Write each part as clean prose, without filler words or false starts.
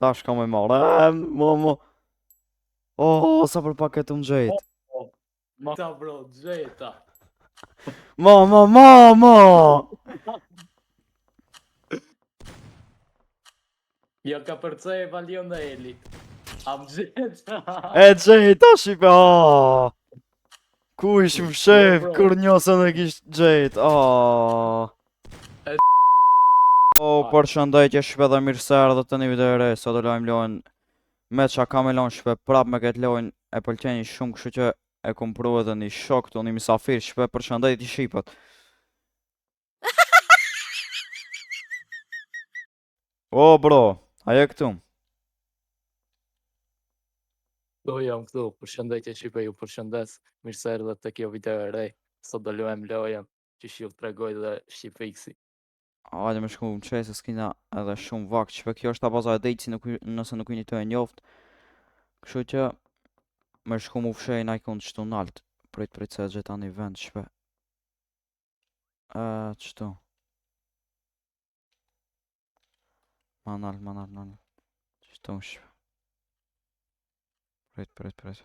Tash kam e marrë. E, mo, mo. Oh, sa për pak e të më gjetë. Ma ta bro, gjeta. Mo, mo, mo, mo. Jo ka përceva Lionelit. A më gjeta. E gjeta, shqipe, oh. Ku ish më fshef, bro. kur njësën e kish gjetë, oh. E- O, përshëndetje shqipe dhe mirë se erdhët te një video e re, sot do lojmë lojën me qa kam e lojnë shqipe, prap me këtë lojën e pëlqeni shumë, kështu që e kum pru edhe një shok këtu, një misafir shqipe, përshëndetje shqipët. O, bro, a je këtu? Do jam këtu, përshëndetje Shqipe, ju përshëndes. Mirë se erdhët te kjo video e re. Sot do luajmë lojën që ju tregoj dhe Shqipiksi. Hajde me shku në qe se s'kina edhe shumë vakt Shqipe kjo është abaza e dejtë si nuk, nëse nuk jeni të e njoft Kështu që me shku mu fshej naj kund qëtu nalt Prit prit se e gjeta një vend shqipe E qëtu Ma nalt ma nalt ma nalt Qëtu shqipe Prit prit prit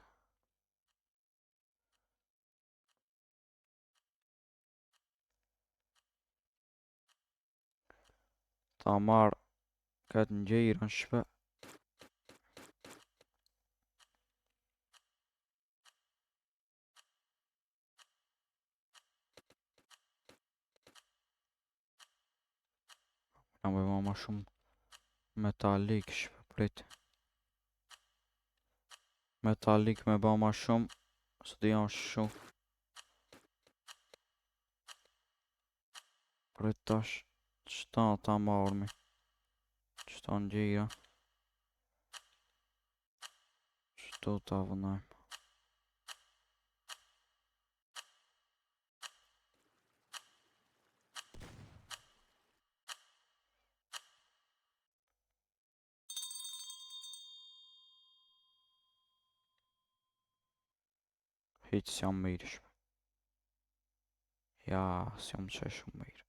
Ta marr këtë ngjyrën shqipe. Na bëjmë ma shumë metalik shqipe prit. Metalik me ba ma shumë, se di janë shumë. Prit tash, qëta ta marrmi. Qëta ngjyra. Qëto ta vënajmë. Hiq s'jam mirë shpe. Ja, s'jam që shumë mirë.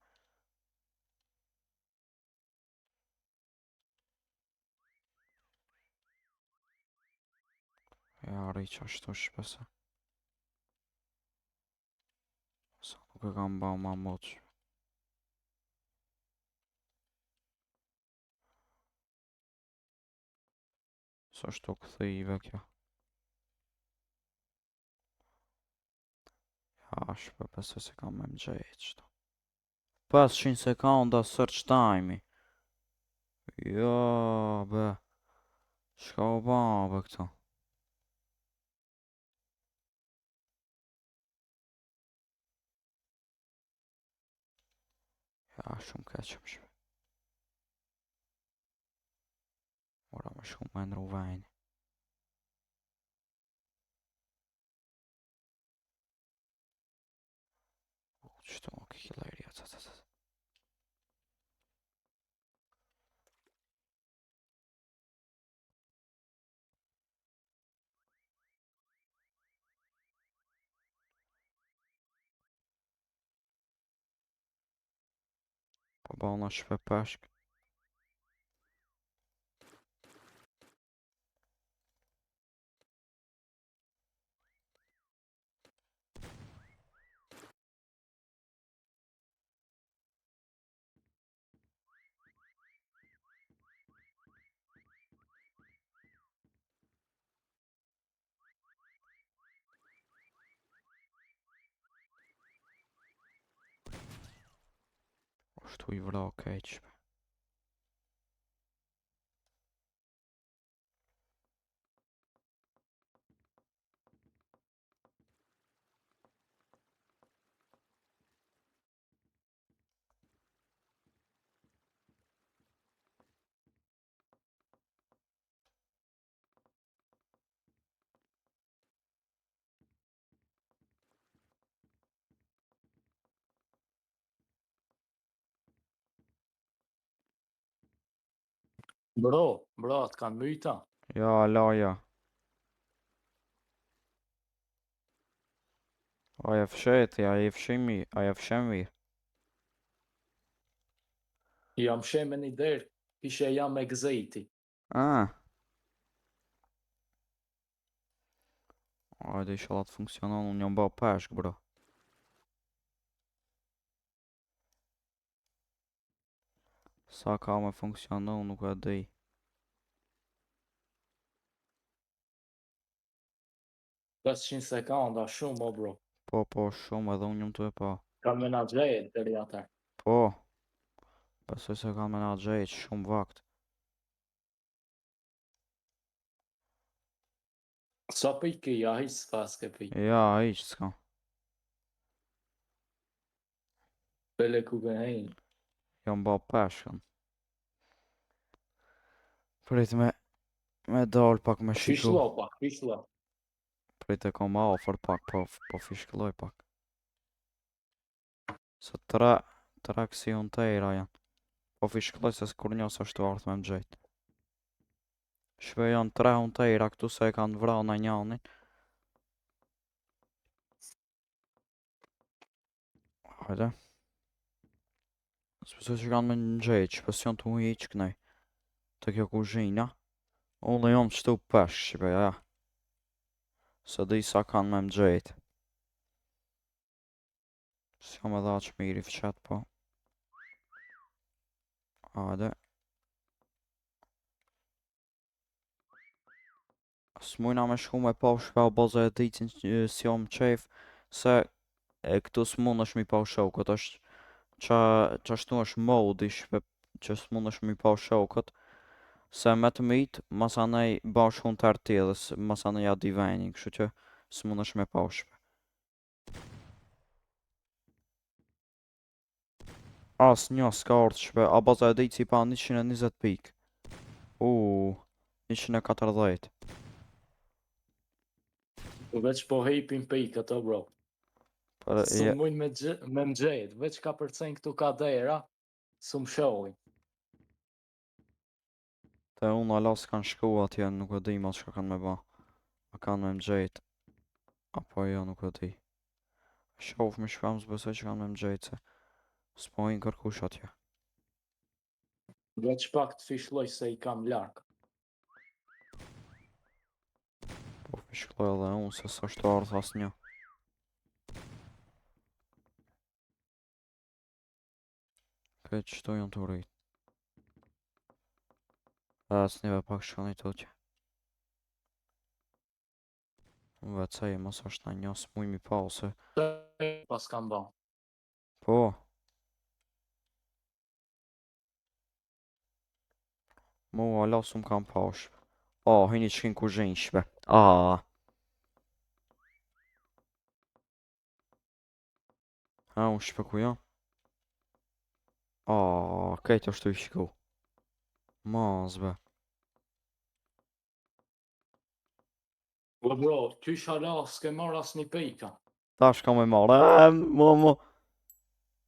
Ja, arri që ashtu shpe se. Sa nuk e kam ba ma mot shpe. S'është të këthive kjo. Ja, shpe besoj se kam me më gjetë qëto. 500 sekonda search time. Jo, be. Shka u ba, be këto? Ja, shumë keq më shpe. Ora më shumë me ndru vajni. Qëto, ok, killeri, ca, ca, ca. Po bona shpe peshk. Është i vra keq shpe. Bro, bro, të kanë myta. Ja, la, ja. A e fsheti, a e fshe mirë, a e fshe mirë. Jam fshe me një derë, kishe jam exiti. Ah. Hajde, inshallah të funksionon, unë jam ba peshk, bro. Sa ka me funksionu, nuk e di. 500 sekonda, shumë o bro. Po, po, shumë edhe unë jam tu e pa. Kanë me na gjetë deri atëherë. Po. Besoj se kanë me na gjetë shumë vakt. Sa pikë ja, hiç s'paske pikë. Ja, hiç s'ka. Bele ku ke hejnë. Jam ba peshkën. Prit me me dal pak me shiku. Fishlo pak, fishlo. Prit e kom afër pak, po, po fishkëlloj pak. Se tre, tre kësi unë tejra janë. Po fishkëlloj se kur një s'është tu ardhë me më gjetë. Shpe janë tre unë tejra këtu se e kanë vra në njanin. Hajde. S'besoj që kanë me më gjetë, shpe s'janë tu hi që kënej. Te kjo kuzhina. Unë jam qëtu peshk, shqipe, ja. Se di sa kanë me më gjetë. S'jam edhe aq mirë i fqet, po. Hajde. S'mujna me shku me pa shpe abaza e ditë si jam qef se e këtu s'mundesh mi pa shokët është qa qashtu është modi shpe që s'mundesh mi pa shokët se me të mit masanej bash hunter ti edhe masanej ja di venin kështu që s'mundesh me pa shpe. Asnjë s'ka ardhë shpe, abaza e ditë si pa 120 pikë. Uuu, 140. Po veç po hipin pikë ato bro. Për, S'u je, mujnë me, gje, me më gjetë, veç ka përcen këtu ka dera, s'u më shohin. te unë ala s'kan shku atje, nuk e di ma çka kanë me ba. A kanë me më gjetë, apo jo, nuk e di. Shof me shpam s'besoj që kanë me më gjetë se s'po hin kërkush atje. Veç pak të fishlloj se i kam larg. Po fishklloj edhe unë se s'është tu ardhë asnjë. Këtë qëto janë të rritë. Asnjëve pak shkoni tutje. Vetë se mos është në një s'muj mi pa ose... Pas kam ba. Po. Mu ala s'um kam pa shpe. Oh, hini që kinë kuzhinë shpe. Ah. Ha, unë shpe ku jam? Ah, krejt është tu i shku. Mos be. Po bro, qysh hala s'ke marrë asnjë pikë. Tash kam e marrë. E, mo, mo.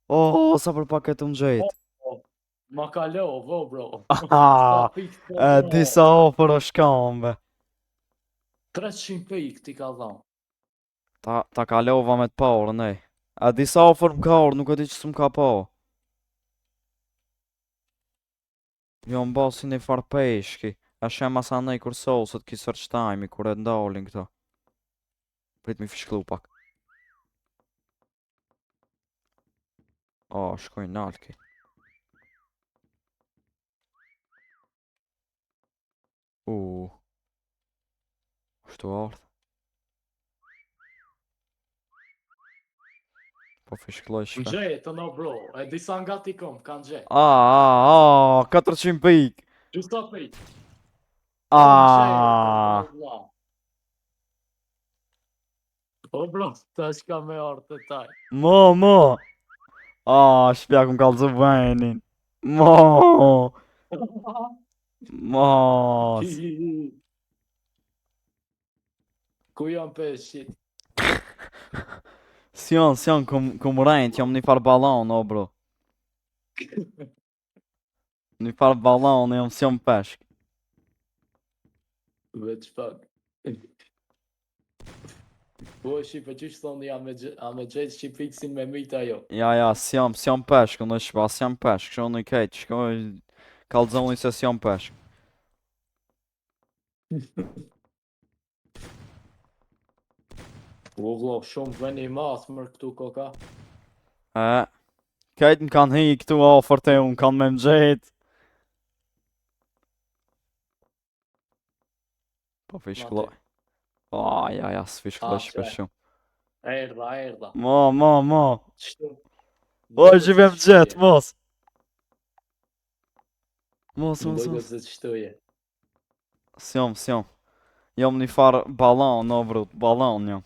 Oh, sa për pak e të më gjetë. Ma kalo, vo bro. Ah, Sa pikë ka e dhënë? disa ofër është kam, be. 300 pikë ti ka dhënë. Ta, ta kalova me të parë, nej. A disa ofër më ka orë, nuk e di që s'më ka pa. Jo më ba si një farë peshki. A shem masanej kur soset ki search time kur e ndalin këto. Prit mi fishklu pak. O, shkoj nalt ki. U. Është tu ardhë. Po fishklloj shpe. Gjetë, no bro, e disa nga ti kom, kanë gjetë. A, a, a, 400 pikë. Disa pikë. A. O bro, tash ka me ardhë të taj. Mo, mo. A, shpja kum kallzu venin. Mo. Mos. Ku janë peshqit? S'janë, s'janë, kum, kum rejt, jam një farë balon, o bro. Një farë balon, jam s'jam peshk. Veç pak. Po shqipe, qysh thonë ja me, a me gjetë shqipiksin me mit ajo. Ja, ja, s'jam, s'jam peshk, unë shpa, s'jam peshk, shko në kejt, shko kallzoni se s'jam peshk. U vlo, shumë veni i madh mër këtu koka. E, kejt më kanë hi këtu afër te unë, kanë me më gjetë. Po fishklloj. A, ja, ja, s'fishklloj Ah, shpe qe. shumë. Erdha, erdha. Mo, mo, mo. Qështu? O, që me më gjetë, mos. Mos, Më mos, duket mos. se qështu je. S'jom, s'jom. Jom një farë balon, o brut, balon jom.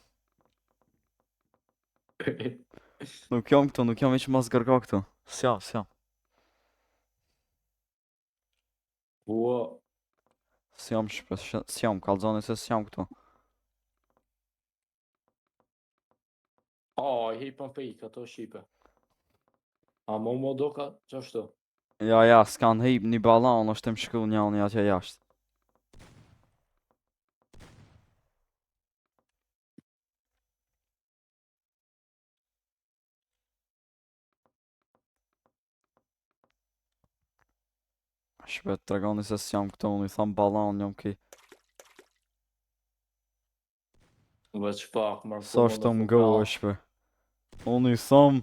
Nuk jom këtu, nuk jom hiç mos kërko këtu. S'jam, s'jam. Ua, S'jam shpe, s'jam, kallzoni se s'jam këtu. a, hipën pik, ato shqipe. A mu më doka, qashtu? Ja, ja, s'kan hip një balon, është të më shku njani atje jashtë. Shpet tregoni se s'jam këtu, unë i tham balon jam ki. Veç pak, mërë Sa është të më goë shpe. Unë i tham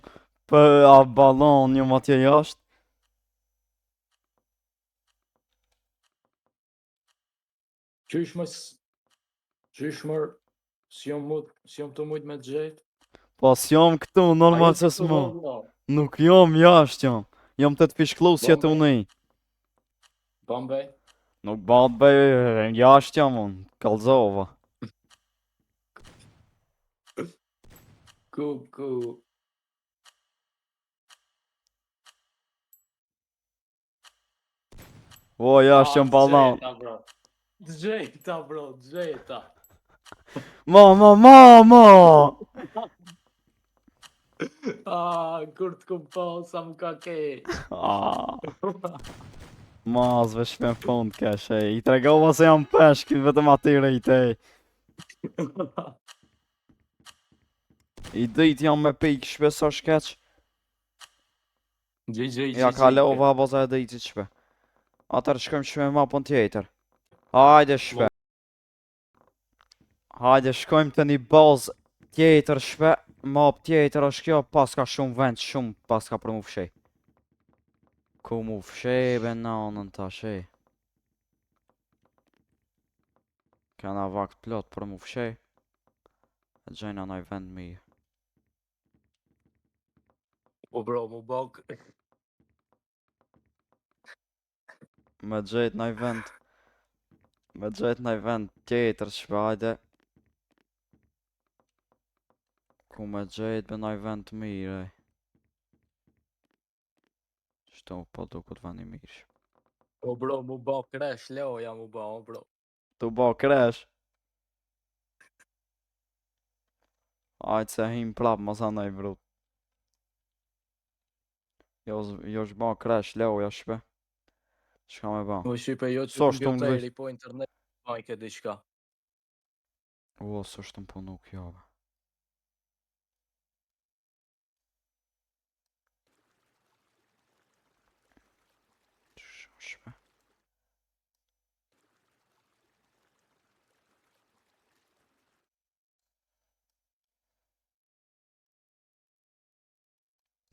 për a balon jam atje jashtë. Qysh më Qysh mër S'jom mut, s'jom të mujt me të gjetë? Po s'jam këtu, normal se s'mo. Nuk jam jashtë jam. Jam të të fishkllu si atë unë. i. Bombay? Nuk bëhet bëj, jashtë jam unë, kallzova. Ku, ku. O, jashtë jam Ah, ballon. Gjeta, bro. Gjeta, bro, gjeta. Mo, mo, mo, mo! Ah, kur të kum po, sa më ka keq. Ah, Mas veç me fund kesh, ej. I tregova se jam peshk, vetëm atyre i tej. I dit jam me pik, shpe sa shkeq. GG, Ja kalova baza e ditit shpe. Atër shkojmë shpe me mapën tjetër. Hajde shpe. Hajde shkojmë të një bazë tjetër shpe. Map tjetër është kjo, paska shumë vend, shumë paska për mu fshej. Ku mu fshej be nanën tash ej. Kena vakt plot për mu fshej. E gjejna naj vend mirë. Po bro, mu bok. Me gjet naj vend. Me gjet naj vend tjetër shpe hajde. Ku me gjet be naj vend të mirë ej. Qëto po duket vend i mirë. shpe. Po bro, mu bok crash, loja mu bë, o bro. Tu bo crash. Ajtë se him prap mos anaj brut. Jo, jo është crash loja shpe. Çka me ba? Po shqipe jo që S'është të kompjuteri, po internet, bajke diçka. O, s'është më punu kjo be. Shpe?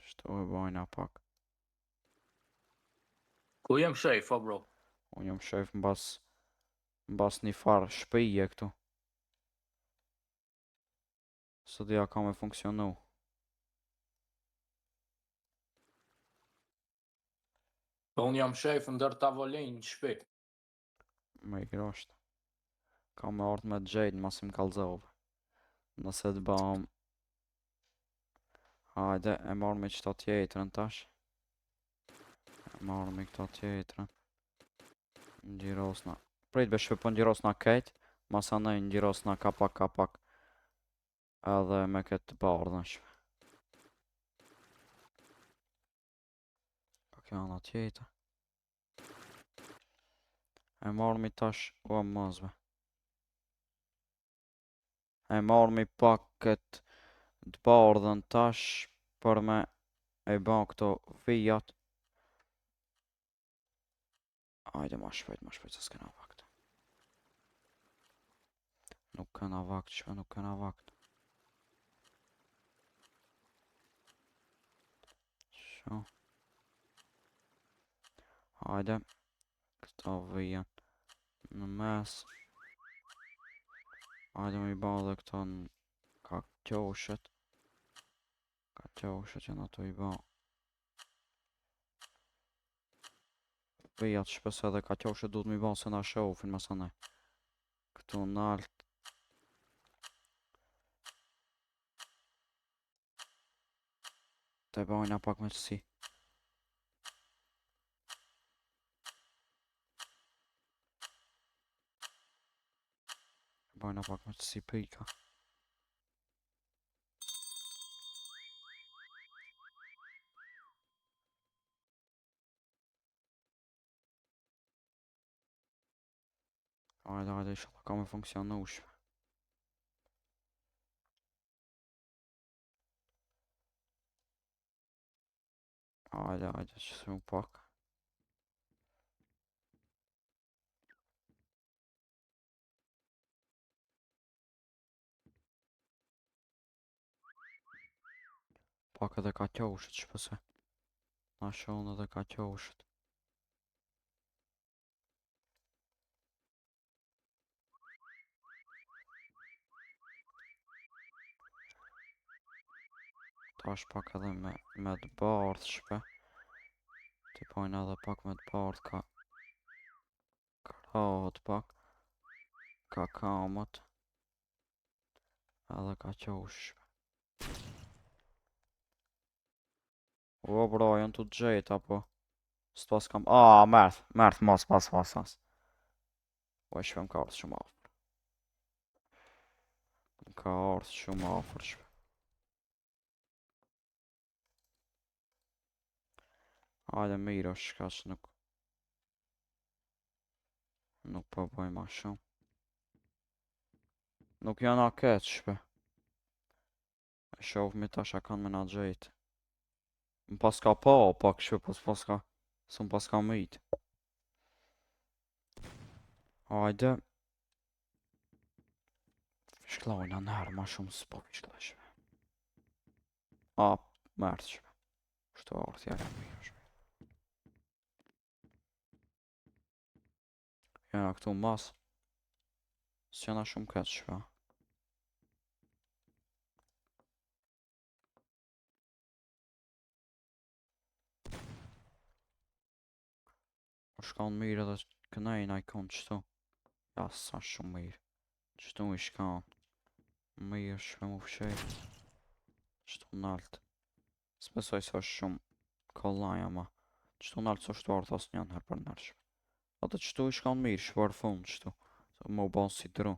Qëto e bajna pak. Ku jem shejf, o bro? Unë jam shef mbas mbas një farë shpije këtu. Së dhja ka me funksionu. Po unë jam shejf ndër tavolinë në shtëpi. Me i grosht. Ka me ardhë me të masi më kallzove. Nëse të bam... Hajde, e marrë me qëto tjetrën tash. E marrë me këto tjetrën. Ngjyrosna. Prit be shpe po ngjyrosna kejt. Masanej ngjyrosna ka pak ka pak. Edhe me këtë të bardhën shpe. Ka kjo ana tjetër. E marrë mi tash, o mos be. E marrë mi pak këtë të bardhën tash për me e ba këto vijat. Hajde ma shpejt, ma shpejt se s'kena vakt. Nuk këna vakt, shpe nuk këna vakt. Sho. Hajde. Këto vijën në mes. Hajde me i ba dhe këto në ka qoshet. Ka qoshet janë ato i ba. Vijat shpese edhe ka qoshet duhet me i ba se na shofin masanej. Këtu nalt. Të bajna pak me qësi. Bajna pak me qësi pika. Hajde, hajde, inshallah ka me funksionu shpe. Hajde, hajde, që së pak. Pak edhe ka qoshët, shpëse. Na shonë edhe ka qoshët. Tash pak edhe me, me të bardhë shpe. T'i pojnë edhe pak me të bardhë ka krahët pak. Ka kamët. Edhe ka qosh shpe. O bro, janë të gjetë apo? S'pas kam... A, merth, merth, mos, mos, mos, mos. Po shpe më ka ardhë shumë afër. Më ka ardhë shumë afër shpe. Hajde mirë është shka që nuk... Nuk po bëj ma shumë. Nuk janë a keq shpe. E shoh mi tash a kanë me na gjetë. Më pas ka pa, pak shpe, po s'pas ka... S'më pas ka myt. Hajde. Fishkllojna nërë, ma shumë s'po fishklloj shpe. A, merë shpe. Shto ardhë jala mirë shpe. Jena këtu mas. S'jena shumë keq shpe. Po shkon mirë edhe kënejnë i konë qëtu. Ja, sa shumë mirë. Qëtu i shkon. Mirë shpe mu fshej. Qëtu nalt. S'besoj se është shumë kollaj ama. Qëtu nalt s'është ardhë asë një herë për nërë shpe. Atë qëtu i shkon mirë shpe për fund qëtu. Se më u ban si dru.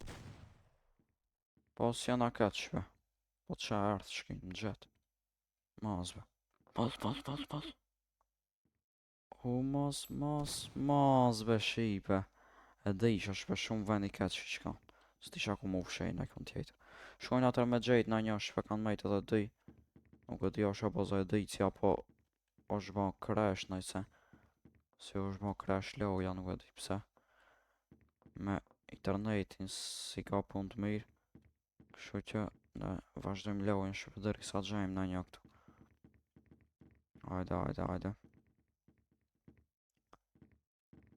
Po s'jena keq shpe. Po qa erdhë shkin më gjetë. Mos be. Mos, mos, mos, mos. O mos, mos, mos be shqipe. E dhe isha shpe shumë vend i keq që qka. S'disha ku mu fshej në kon tjetër. Shkojnë atër me gjejt në një shpe kanë mejt edhe dy. Nuk e di është apo za e di apo është ba crash nëjse. Si është ba crash loja, nuk e di pse. Me internetin si ka punë të mirë. Kështu që ne vazhdojmë lojën shpe deri sa gjejmë në një këtu. Hajde, hajde, hajde.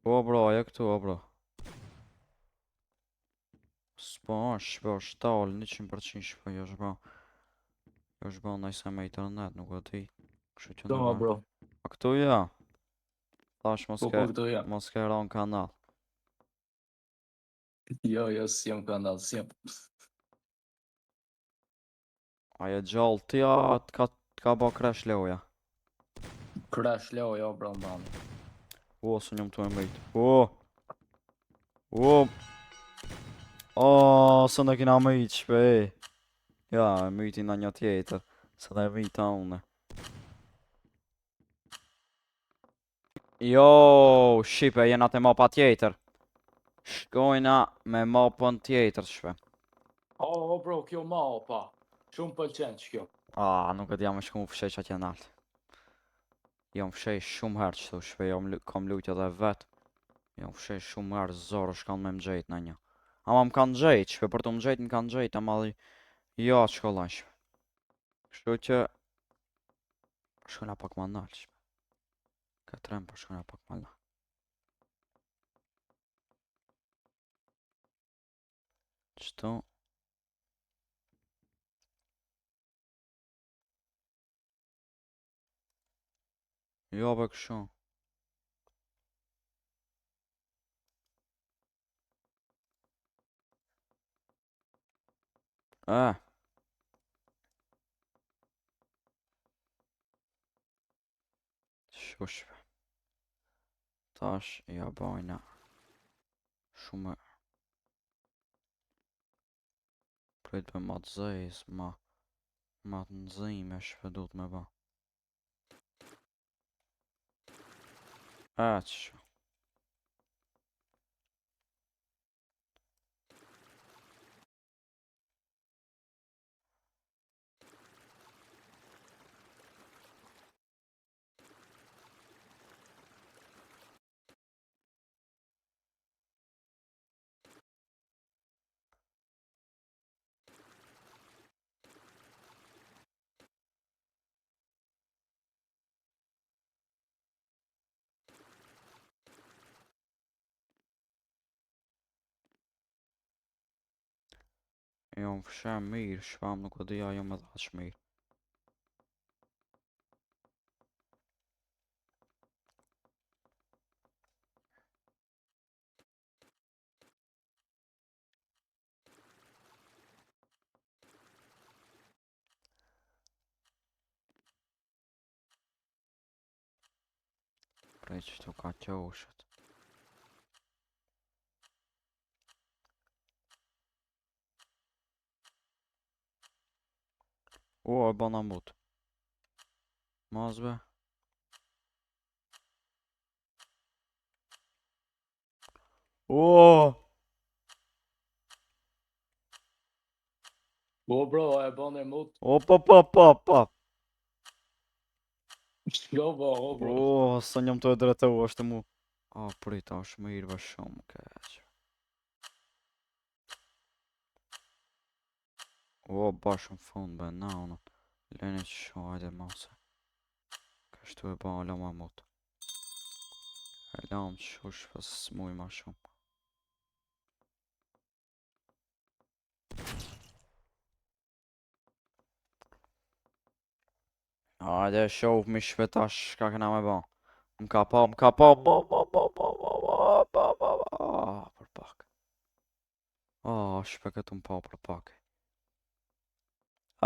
O bro, ajo këtu, o bro. S'po është, shpe është talë, 100% shpe, jo është ba. Jo është ba nëjse me internet, nuk e di. Kështu që Do, ne bro. A këtu ja? Thash mos Po, ke, po, këtu jam. mos ke ra në kanal. Jo, jo, s'jam kanal, s'jam. A je gjallë ti, a t'ka, t'ka ba crash loja. Crash loja, o bro, man. O, së njëm të e mbejt. O! O! O, së në kina myt, shpe. Ja, e myti në një tjetër. Së dhe e myta une. Jo, shqipe, jena te mapa tjetër. Shkojna me mapën tjetër, shpe. O, o, bro, kjo mapa. Shumë pëlqen që kjo. A, nuk e di jam e shku më fshej që atje nalt. Jam fshej shumë herë qëtu, shpe, jam kam lujt edhe vet. Jam fshej shumë herë zorë, shkon me më gjejt në një. Ama më kanë gjejt, shpe për të më gjejt më kanë gjejt, ama dhe jo atë shkolla shpe. Kështu që shkona pak ma nalt shpe. Këtë rem po shkona pak ma nalt. Qëto? Jo, be kështu. Eh. Shushpe. Tash ja bajna shumë Prit be ma të zejs, ma ma të nxime shpe duhet me ba. E, që Jo, më fshe mirë, shpam nuk e dija jo me dhe aq mirë. Prej që të ka qoshet. O, e bana mut. Mas be. O! Po bro, e bën e mut. O, po, po, po, po. Jo, bo, o bro. O, së njëm të e drejtu, është mu. A, prita, është mirë be shumë keq. O, bash në fund be, na, unë. Lene që shu, hajde mase. Kështu e ba, ala ma mut. E lam që shu, shpe s'muj ma shumë. Hajde, shoh mi shpe tash, shka kena me ba. Më ka pa, më ka pa, ma, ma, ma, ma, ma, ma, ma, ma, ma, ah, për pak. Ah, shpe këtu më pa për pak.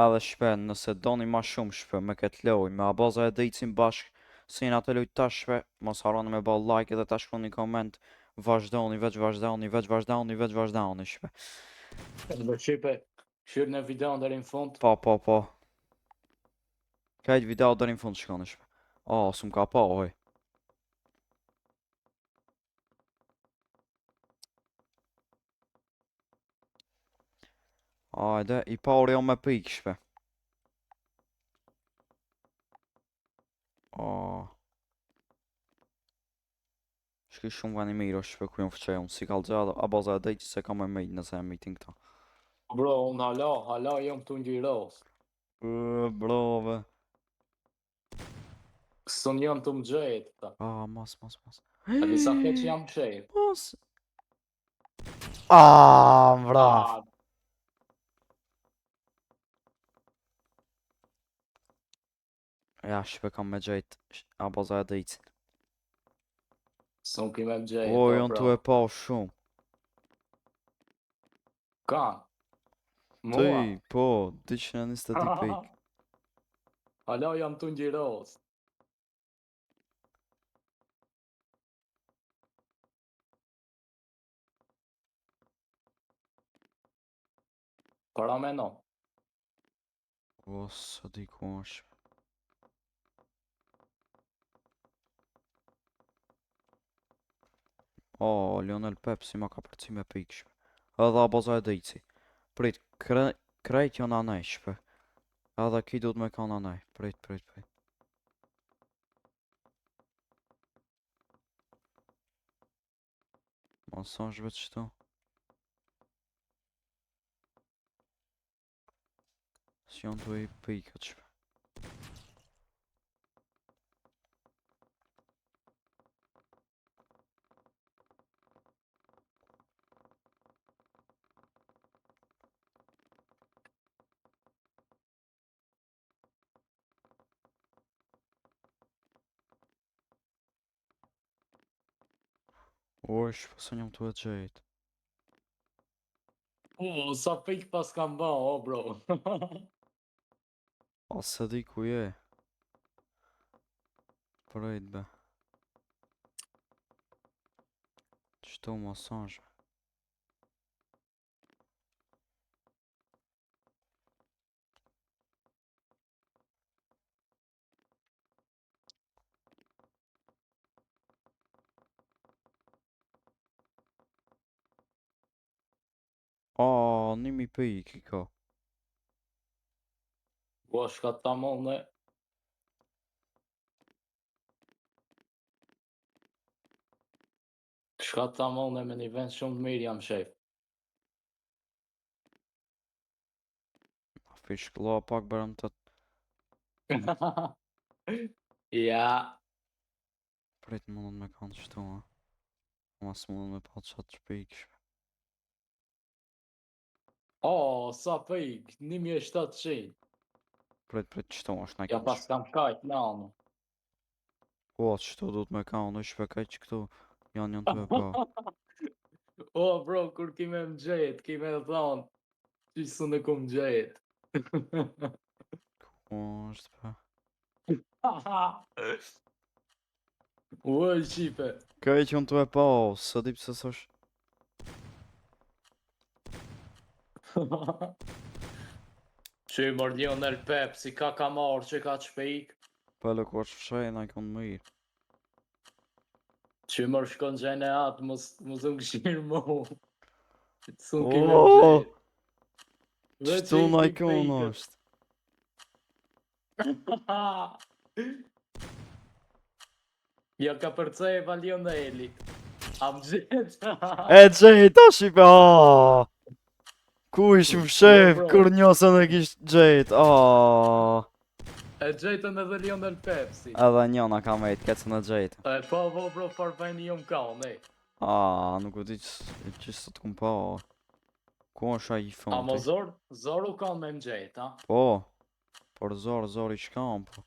Edhe shpe, nëse doni ma shumë shpe me këtë lojë, me Abaza e Dejcin bashk, si jena të lujt tash shpe, mos harroni me ba like edhe ta shkruani koment, vazhdoni, veç vazhdoni, veç vazhdoni, veç vazhdoni shpe. Edhe shqipe, këshyr në videon deri në fund. Po, po, po. Kajt video deri në fund shkoni shpe. Oh, s'm ka pa, oj. Ajde, i pari jo me pik shpe. Oh. Shki shumë vani mirë është shpe ku jam fqe, unë si kallxë edhe Abaza e dejtë se kam me mejt nëse e mejtin këta. Bro, unë hala, hala jam tu ngjyros. Ë, brove. S'un jam tu më gjetë këta. Ah, mos, mos, mos. A di sa keq jam fshehur. Mos. Ah, mbraf. Ah, Ja, shpe kam me gjejt Abaza e dejtsin. S'un ki me më gjetë, O, o, janë tu bro. e pa shumë. Kan. Mua. Ty, po, 222 pik. Hala jam tu ngjyros. Para meno. O, së di ku është. O, Lionel Pepsi ma ka përci me pik shpe. Edhe Abaza e Dejci. Prit, kre, krejt janë anej shpe. Edhe ki duhet me kanë anej. Prit, prit, prit. Mos është veç qëtu. Që janë të i pikët shpe. Oj, shpe se jam të e gjetë. O, sa pik pas kam ba, o bro. A se di ku je. Prejt be. Qëto masazhe. A, 1000 pikë i ka. Po, shka ta mone. Shka ta mone me një vend shumë të mirë jam shef. A fishklla pak bërëm të Ja, prit mundën me kanë qëtu, ha. Mas mundën me pa qatë që pikë shpe. o, sa pik, 1700. Prit, prit, qëtu është Ja najkon pas kam kajt në anë. Po, qëtu du të me kanë, shpe kaj që këtu janë janë të e pa. O, bro, kur ki me më gjetë, ki me thonë, që së në kum gjetë. Ku është pa? Ua, shqipe. Kaj që janë të e pa, së di pse s'është. Që i mërë Lionel Pep, si ka ka marrë që ka qpik, Pa lë ku është fshej, najkon mirë. që i mërë shkon gjene atë, mos, mos unë këshirë mu. S'unë ki me Oh, gjetë. Veç Qëtu i ki najkon pikët. është. Ja ka përceva Lionelit. A më gjetë. E gjejta shqipe, a. Ku ish më fshef, bro. kur njësën e kish gjejt, a. E gjetën edhe Lionel Pepsi. Edhe njëna ka mejt, këtë së në gjejt. E po po bro, far veni jom ka, ne. A, nuk e di që, që sot kum pa. Ku është ai i A mo fonti? zor, zor u kanë me më gjetë, a? Po, por zor, zor i shkam, po.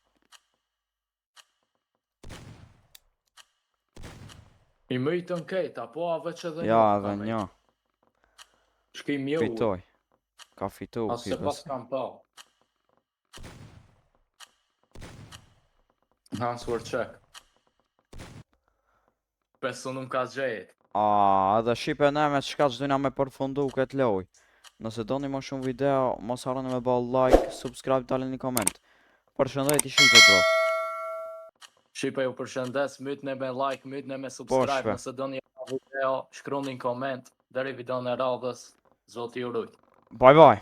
I mytën kejta, po a veç edhe Ja, një ka edhe mejt. një, Shkim jo, fitoj. Ka fitu, as ky se pas bes. kam pa. Answer check. Beso nuk ka gjetë. A, edhe shqipe ne me çka që dojna me përfundu këtë loj. Nëse doni më shumë video, mos harroni me bë like, subscribe, dalin një koment. Përshëndetje shqipe bro. Shqipe ju përshëndes, mytne me like, mytne me subscribe, shpe. nëse doni video, shkruani në koment, deri videon e radhës, Zoti ju rujt. Bye bye.